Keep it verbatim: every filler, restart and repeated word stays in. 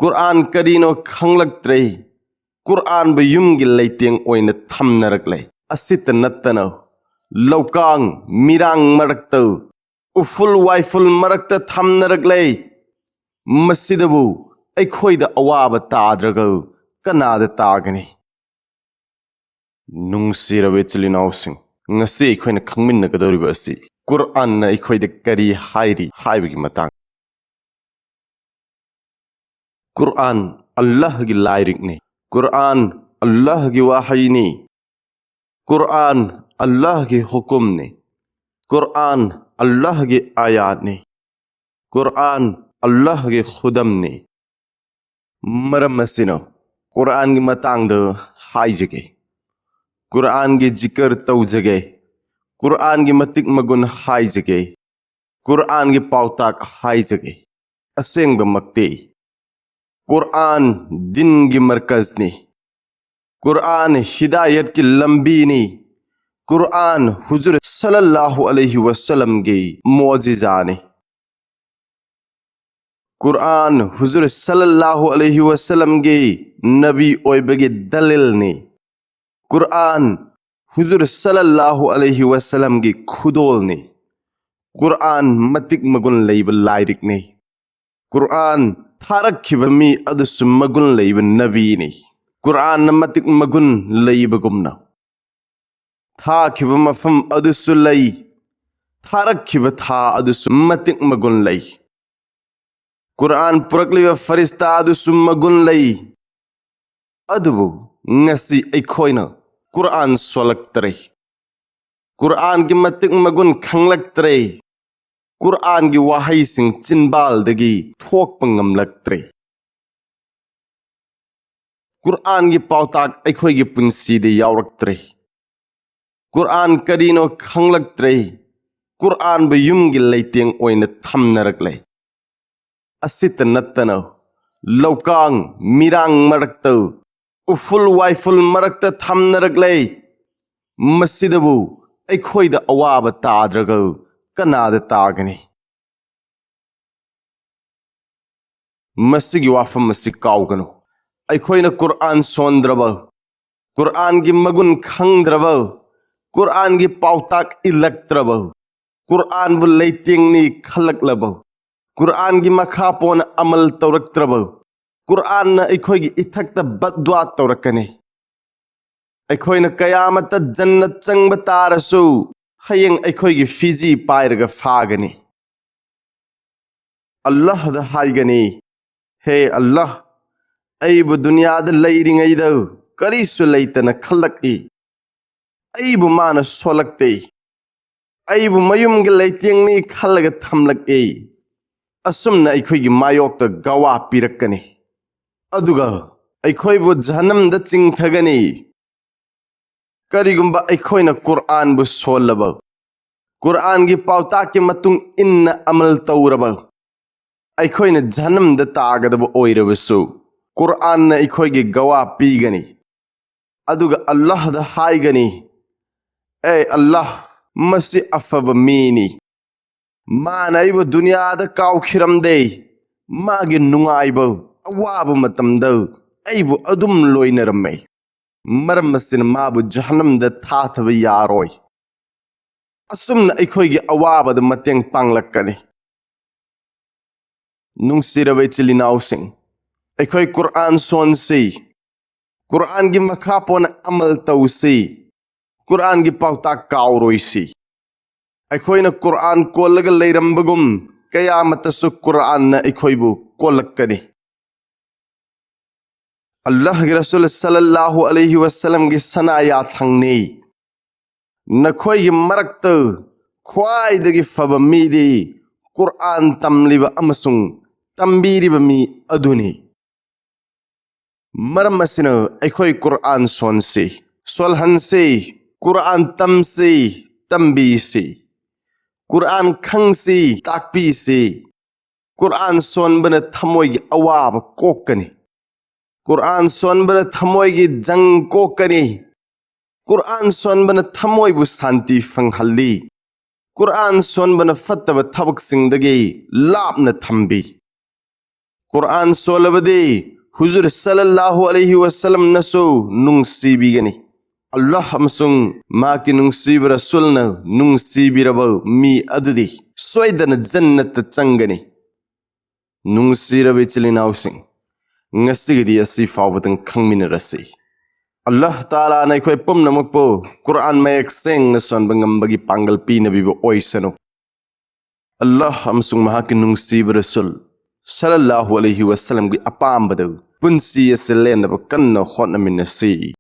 ꯀꯨꯔꯑꯥꯟ ꯀꯔꯤꯅꯣ ꯈꯪꯂꯛꯇ꯭ꯔꯦ꯫ ꯀꯨꯔꯑꯥꯟꯕꯨ ꯌꯨꯝꯒꯤ ꯂꯩꯇꯦꯡ ꯑꯣꯏꯅ ꯊꯝꯅꯔꯛꯂꯦ꯫ ꯑꯁꯤꯇ ꯅꯠꯇꯅ ꯂꯧꯀꯥꯡ ꯃꯤꯔꯥꯡ ꯃꯔꯛꯇ ꯎꯐꯨꯜ ꯋꯥꯏꯐꯨꯜ ꯃꯔꯛꯇ ꯊꯝꯅꯔꯛꯂꯦ꯫ ꯃꯁꯤꯗꯕꯨ ꯑꯩꯈꯣꯏꯗ ꯑꯋꯥꯕ ꯇꯥꯗ꯭ꯔꯒ ꯀꯅꯥꯗ ꯇꯥꯒꯅꯤ? ꯅꯨꯡꯁꯤꯔꯕ ꯏꯆꯤꯜ ꯏꯅꯥꯎꯁꯤꯡ, ꯉꯁꯤ ꯑꯩꯈꯣꯏꯅ ꯈꯪꯃꯤꯟꯅꯒꯗꯧꯔꯤꯕ ꯑꯁꯤ ꯀꯨꯔꯑꯥꯟꯅ ꯑꯩꯈꯣꯏꯗ ꯀꯔꯤ ꯍꯥꯏꯔꯤ ꯍꯥꯏꯕꯒꯤ ꯃꯇꯥꯡ꯫ ꯀꯨꯔꯑꯥꯟ ꯑꯜꯂꯥꯍꯒꯤ ꯂꯥꯏꯔꯤꯛꯅꯤ꯫ ꯀꯨꯔꯑꯥꯟ ꯑꯜꯂꯥꯍꯒꯤ ꯋꯥꯍꯩꯅꯤ꯫ ꯀꯨꯔꯑꯥꯟ ꯑꯜꯂꯥꯍꯒꯤ ꯍꯨꯀꯨꯝꯅꯤ꯫ ꯀꯨꯔꯑꯥꯟ ꯑꯜꯂꯥꯍꯒꯤ ꯑꯥꯌꯥꯠꯅꯤ꯫ ꯀꯨꯔꯑꯥꯟ ꯑꯜꯂꯥꯍꯒꯤ ꯈꯨꯗꯝꯅꯤ꯫ ꯃꯔꯝ ꯑꯁꯤꯅ ꯀꯨꯔꯑꯥꯟꯒꯤ ꯃꯇꯥꯡꯗ ꯍꯥꯏꯖꯒꯦ꯫ ꯀꯨꯔꯑꯥꯟꯒꯤ ꯖꯤꯀꯔ ꯇꯧꯖꯒꯦ꯫ ꯀꯨꯔꯑꯥꯟꯒꯤ ꯃꯇꯤꯛ ꯃꯒꯨꯟ ꯍꯥꯏꯖꯒꯦ꯫ ꯀꯨꯔꯑꯥꯟꯒꯤ ꯄꯥꯎꯇꯥꯛ ꯍꯥꯏꯖꯒꯦ꯫ ꯑꯁꯦꯡꯕꯃꯛꯇꯤ ꯀꯨꯔꯑꯥꯟ ꯗꯤꯟꯒꯤ ꯃꯔꯀꯖꯅꯤ꯫ ꯀꯨꯔꯑꯥꯟ ꯍꯤꯗꯥꯌꯠꯀꯤ ꯂꯝꯕꯤꯅꯤ꯫ ꯀꯨꯔꯑꯥꯟ ꯍꯨꯖꯨꯔ ꯁꯜꯂꯜꯂꯥꯍꯨ ꯑꯂꯩꯍꯤ ꯋꯁꯜꯂꯝꯒꯤ ꯃꯣꯖꯤꯖꯥꯅꯤ꯫ ꯀꯨꯔꯑꯥꯟ ꯍꯨꯖꯨꯔ ꯁꯜꯂꯜꯂꯥꯍꯨ ꯑꯂꯩꯍꯤ ꯋꯁꯜꯂꯝꯒꯤ ꯅꯕꯤ ꯑꯣꯏꯕꯒꯤ ꯗꯂꯤꯜꯅꯤ꯫ ꯀꯨꯔꯑꯥꯟ ꯍꯨꯖꯨꯔ ꯁꯜꯂꯜꯂꯥꯍꯨ ꯑꯂꯩꯍꯤ ꯋꯁꯜꯂꯝꯒꯤ ꯈꯨꯗꯣꯜꯅꯤ꯫ ꯀꯨꯔꯑꯥꯟ ꯃꯇꯤꯛ ꯃꯒꯨꯟ ꯂꯩꯕ ꯂꯥꯏꯔꯤꯛꯅꯤ꯫ ꯀꯨꯔꯑꯥꯟ ꯊꯥꯔꯛꯈꯤꯕ ꯃꯤ ꯑꯗꯨꯁꯨ ꯃꯒꯨꯟ ꯂꯩꯕ ꯅꯕꯤꯅꯤ꯫ ꯀꯨꯔꯑꯥꯟꯅ ꯃꯇꯤꯛ ꯃꯒꯨꯟ ꯂꯩꯕꯒꯨꯝꯅ ꯊꯥꯈꯤꯕ ꯃꯐꯝ ꯑꯗꯨꯁꯨ ꯂꯩ, ꯊꯥꯔꯛꯈꯤꯕ ꯊꯥ ꯑꯗꯨꯁꯨ ꯃꯇꯤꯛ ꯃꯒꯨꯟ ꯂꯩ꯫ ꯀꯨꯔꯑꯥꯟ ꯄꯨꯔꯛꯂꯤꯕ ꯐꯔꯤꯁꯇꯥ ꯑꯗꯨꯁꯨ ꯃꯒꯨꯟ ꯂꯩ꯫ ꯑꯗꯨꯕꯨ ꯉꯁꯤ ꯑꯩꯈꯣꯏꯅ ꯀꯨꯔꯑꯥꯟ ꯁꯣꯜꯂꯛꯇ꯭ꯔꯦ꯫ ꯀꯨꯔꯑꯥꯟꯒꯤ ꯃꯇꯤꯛ ꯃꯒꯨꯟ ꯈꯪꯂꯛꯇ꯭ꯔꯦ꯫ ꯀꯨꯔꯑꯥꯟꯒꯤ ꯋꯥꯍꯩꯁꯤꯡ ꯆꯤꯟꯕꯥꯜꯗꯒꯤ ꯊꯣꯛꯄ ꯉꯝꯂꯛꯇ꯭ꯔꯦ꯫ ꯀꯨꯔꯑꯥꯟꯒꯤ ꯄꯥꯎꯇꯥꯛ ꯑꯩꯈꯣꯏꯒꯤ ꯄꯨꯟꯁꯤꯗ ꯌꯥꯎꯔꯛꯇ꯭ꯔꯦ꯫ ꯀꯨꯔꯑꯥꯟ ꯀꯔꯤꯅꯣ ꯈꯪꯂꯛꯇ꯭ꯔꯦ꯫ ꯀꯨꯔꯑꯥꯟꯕꯨ ꯌꯨꯝꯒꯤ ꯂꯩꯇꯦꯡ ꯑꯣꯏꯅ ꯊꯝꯅꯔꯛꯂꯦ꯫ ꯑꯁꯤꯇ ꯅꯠꯇꯅ ꯂꯧꯀꯥꯡ ꯃꯤꯔꯥꯡ ꯃꯔꯛꯇ, ꯎꯐꯨꯜ ꯋꯥꯏꯐꯨꯜ ꯃꯔꯛꯇ ꯊꯝꯅꯔꯛꯂꯦ꯫ ꯃꯁꯤꯗꯕꯨ ꯑꯩꯈꯣꯏꯗ ꯑꯋꯥꯕ ꯇꯥꯗ꯭ꯔꯒ ꯀꯅꯥꯗ ꯇꯥꯒꯅꯤ? ꯃꯁꯤꯒꯤ ꯋꯥꯐꯝ ꯑꯁꯤ ꯀꯥꯎꯒꯅꯨ꯫ ꯑꯩꯈꯣꯏꯅ ꯀꯨꯔꯑꯥꯟ ꯁꯣꯟꯗ꯭ꯔꯕ, ꯀꯨꯔꯑꯥꯟꯒꯤ ꯃꯒꯨꯟ ꯈꯪꯗ꯭ꯔꯕ, ꯀꯨꯔꯑꯥꯟꯒꯤ ꯄꯥꯎꯇꯥꯛ ꯏꯜꯂꯛꯇ꯭ꯔꯕ, ꯀꯨꯔꯑꯥꯟꯕꯨ ꯂꯩꯇꯦꯡꯅꯤ ꯈꯜꯂꯛꯂꯕ, ꯀꯨꯔꯑꯥꯟꯒꯤ ꯃꯈꯥ ꯄꯣꯟꯅ ꯑꯃꯜ ꯇꯧꯔꯛꯇ꯭ꯔꯕ, ꯀꯨꯔꯑꯥꯟꯅ ꯑꯩꯈꯣꯏꯒꯤ ꯏꯊꯛꯇ ꯕꯗꯋꯥ ꯇꯧꯔꯛꯀꯅꯤ꯫ ꯑꯩꯈꯣꯏꯅ ꯀꯌꯥꯃꯠꯇ ꯖꯟꯅꯠ ꯆꯪꯕ ꯇꯥꯔꯁꯨ, ꯍꯌꯦꯡ ꯑꯩꯈꯣꯏꯒꯤ ꯐꯤꯖꯤ ꯄꯥꯏꯔꯒ ꯐꯥꯒꯅꯤ꯫ ꯑꯜꯂꯥꯍꯗ ꯍꯥꯏꯒꯅꯤ, "ꯍꯦ ꯑꯜꯂꯥꯍ, ꯑꯩꯕꯨ ꯗꯨꯅꯤꯌꯥꯗ ꯂꯩꯔꯤꯉꯩꯗ ꯀꯔꯤꯁꯨ ꯂꯩꯇꯅ ꯈꯜꯂꯛꯏ꯫ ꯑꯩꯕꯨ ꯃꯥꯅ ꯁꯣꯜꯂꯛꯇꯦ꯫ ꯑꯩꯕꯨ ꯃꯌꯨꯝꯒꯤ ꯂꯩꯇꯦꯡꯅꯤ ꯈꯜꯂꯒ ꯊꯝꯂꯛꯏ"꯫ ꯑꯁꯨꯝꯅ ꯑꯩꯈꯣꯏꯒꯤ ꯃꯥꯌꯣꯛꯇ ꯒꯋꯥ ꯄꯤꯔꯛꯀꯅꯤ꯫ ꯑꯗꯨꯒ ꯑꯩꯈꯣꯏꯕꯨ ꯖꯍꯟꯅꯝꯗ ꯆꯤꯡꯊꯒꯅꯤ꯫ ꯀꯔꯤꯒꯨꯝꯕ ꯑꯩꯈꯣꯏꯅ ꯀꯨꯔꯑꯥꯟꯕꯨ ꯁꯣꯜꯂꯕ, ꯀꯨꯔꯑꯥꯟꯒꯤ ꯄꯥꯎꯇꯥꯛꯀꯤ ꯃꯇꯨꯡ ꯏꯟꯅ ꯑꯃꯜ ꯇꯧꯔꯕ, ꯑꯩꯈꯣꯏꯅ ꯖꯍꯟꯅꯝꯗ ꯇꯥꯒꯗꯕ ꯑꯣꯏꯔꯕꯁꯨ, ꯀꯨꯔꯑꯥꯟꯅ ꯑꯩꯈꯣꯏꯒꯤ ꯒꯋꯥ ꯄꯤꯒꯅꯤ꯫ ꯑꯗꯨꯒ ꯑꯜꯂꯥꯍꯗ ꯍꯥꯏꯒꯅꯤ, "ꯑꯦ ꯑꯜꯂꯥꯍ, ꯃꯁꯤ ꯑꯐꯕ ꯃꯤꯅꯤ꯫ ꯃꯥꯅ ꯑꯩꯕꯨ ꯗꯨꯅꯤꯌꯥꯗ ꯀꯥꯎꯈꯤꯔꯝꯗꯦ꯫ ꯃꯥꯒꯤ ꯅꯨꯡꯉꯥꯏꯕ, ꯑꯋꯥꯕ ꯃꯇꯝꯗ ꯑꯩꯕꯨ ꯑꯗꯨꯝ ꯂꯣꯏꯅꯔꯝꯃꯦ꯫ ꯃꯔꯝ ꯑꯁꯤꯅ ꯃꯥꯕꯨ ꯖꯍꯟꯅꯝꯗ ꯊꯥꯊꯕ ꯌꯥꯔꯣꯏ"꯫ ꯑꯁꯨꯝꯅ ꯑꯩꯈꯣꯏꯒꯤ ꯑꯋꯥꯕꯗ ꯃꯇꯦꯡ ꯄꯥꯡꯂꯛꯀꯅꯤ꯫ ꯅꯨꯡꯁꯤꯔꯕ ꯏꯆꯤꯜ ꯏꯅꯥꯎꯁꯤꯡ, ꯑꯩꯈꯣꯏ ꯀꯨꯔꯑꯥꯟ ꯁꯣꯟꯁꯤ, ꯀꯨꯔꯑꯥꯟꯒꯤ ꯃꯈꯥ ꯄꯣꯟꯅ ꯑꯃꯜ ꯇꯧꯁꯤ, ꯀꯨꯔꯑꯥꯟꯒꯤ ꯄꯥꯎꯇꯥꯛ ꯀꯥꯎꯔꯣꯏꯁꯤ꯫ ꯑꯩꯈꯣꯏꯅ ꯀꯨꯔꯑꯥꯟ ꯀꯣꯜꯂꯒ ꯂꯩꯔꯝꯕꯒꯨꯝ, ꯀꯌꯥꯃꯠꯇꯁꯨ ꯀꯨꯔꯑꯥꯟꯅ ꯑꯩꯈꯣꯏꯕꯨ ꯀꯣꯜꯂꯛꯀꯅꯤ꯫ ꯑꯜꯂꯥꯍꯒꯤ ꯔꯁꯨꯜ ꯁꯜꯂꯜꯂꯥꯍꯨ ꯑꯂꯩꯍꯤ ꯋꯁꯜꯂꯝꯒꯤ ꯁꯅꯥ ꯌꯥꯊꯪꯅꯤ, "ꯅꯈꯣꯏꯒꯤ ꯃꯔꯛꯇ ꯈ꯭ꯋꯥꯏꯗꯒꯤ ꯐꯕ ꯃꯤꯗꯤ ꯀꯨꯔꯑꯥꯟ ꯇꯝꯂꯤꯕ ꯑꯃꯁꯨꯡ ꯇꯝꯕꯤꯔꯤꯕ ꯃꯤ ꯑꯗꯨꯅꯤ"꯫ ꯃꯔꯝ ꯑꯁꯤꯅ ꯑꯩꯈꯣꯏ ꯀꯨꯔꯑꯥꯟ ꯁꯣꯟꯁꯤ, ꯁꯣꯜꯍꯟꯁꯤ, ꯀꯨꯔꯑꯥꯟ ꯇꯝꯁꯤ, ꯇꯝꯕꯤꯁꯤ, ꯀꯨꯔꯑꯥꯟ ꯈꯪꯁꯤ, ꯇꯥꯛꯄꯤꯁꯤ꯫ ꯀꯨꯔꯑꯥꯟ ꯁꯣꯟꯕꯅ ꯊꯃꯣꯏꯒꯤ ꯑꯋꯥꯕ ꯀꯣꯛꯀꯅꯤ꯫ ꯀꯨꯔꯑꯥꯟ ꯁꯣꯟꯕꯅ ꯊꯃꯣꯏꯒꯤ ꯖꯪ ꯀꯣꯛꯀꯅꯤ꯫ ꯀꯨꯔꯑꯥꯟ ꯁꯣꯟꯕꯅ ꯊꯃꯣꯏꯕꯨ ꯁꯥꯟꯇꯤ ꯐꯪꯍꯜꯂꯤ꯫ ꯀꯨꯔꯑꯥꯟ ꯁꯣꯟꯕꯅ ꯐꯠꯇꯕ ꯊꯕꯛꯁꯤꯡꯗꯒꯤ ꯂꯥꯞꯅ ꯊꯝꯕꯤ꯫ ꯀꯨꯔꯥꯟ ꯁꯣꯜꯂꯕꯗꯤ ꯍꯨꯖꯨꯔ ꯁꯜꯂꯜꯂꯥꯍꯨ ꯑꯂꯩꯍꯤ ꯋꯥꯁꯜꯂꯝꯅꯁꯨ ꯅꯨꯡꯁꯤꯕꯤꯒꯅꯤ꯫ ꯑꯜꯂꯥꯍ ꯑꯃꯁꯨꯡ ꯃꯍꯥꯛꯀꯤ ꯅꯨꯡꯁꯤꯕ ꯔꯁꯨꯜꯅ ꯅꯨꯡꯁꯤꯕꯤꯔꯕ ꯃꯤ ꯑꯗꯨꯗꯤ ꯁꯣꯏꯗꯅ ꯖꯟꯅꯠꯇ ꯆꯪꯒꯅꯤ꯫ ꯅꯨꯡꯁꯤꯔꯕ ꯏꯆꯤꯜ ꯏꯅꯥꯎꯁꯤꯡ, ꯉꯁꯤꯒꯤꯗꯤ ꯑꯁꯤ ꯐꯥꯎꯕꯗꯪ ꯈꯪꯃꯤꯟꯅꯔꯁꯤ꯫ ꯑꯜꯂꯥꯍ ꯇꯥꯂꯥꯅ ꯑꯩꯈꯣꯏ ꯄꯨꯝꯅꯃꯛꯄꯨ ꯀꯨꯔꯥꯟ ꯃꯌꯦꯛ ꯁꯦꯡꯅ ꯁꯣꯟꯕ ꯉꯝꯕꯒꯤ ꯄꯥꯡꯒꯜ ꯄꯤꯅꯕꯤꯕ ꯑꯣꯏꯁꯅꯨ꯫ ꯑꯜꯂꯥꯍ ꯑꯃꯁꯨꯡ ꯃꯍꯥꯛꯀꯤ ꯅꯨꯡꯁꯤꯕ ꯔꯁꯨꯜ ꯁꯜꯂꯜꯂꯥꯍꯨ ꯑꯂꯩꯍꯤ ꯋꯥꯁꯜꯂꯝꯒꯤ ꯑꯄꯥꯝꯕꯗꯨ ꯄꯨꯟꯁꯤ ꯑꯁꯤ ꯂꯦꯟꯅꯕ ꯀꯟꯅ ꯍꯣꯠꯅꯃꯤꯟꯅꯁꯤ꯫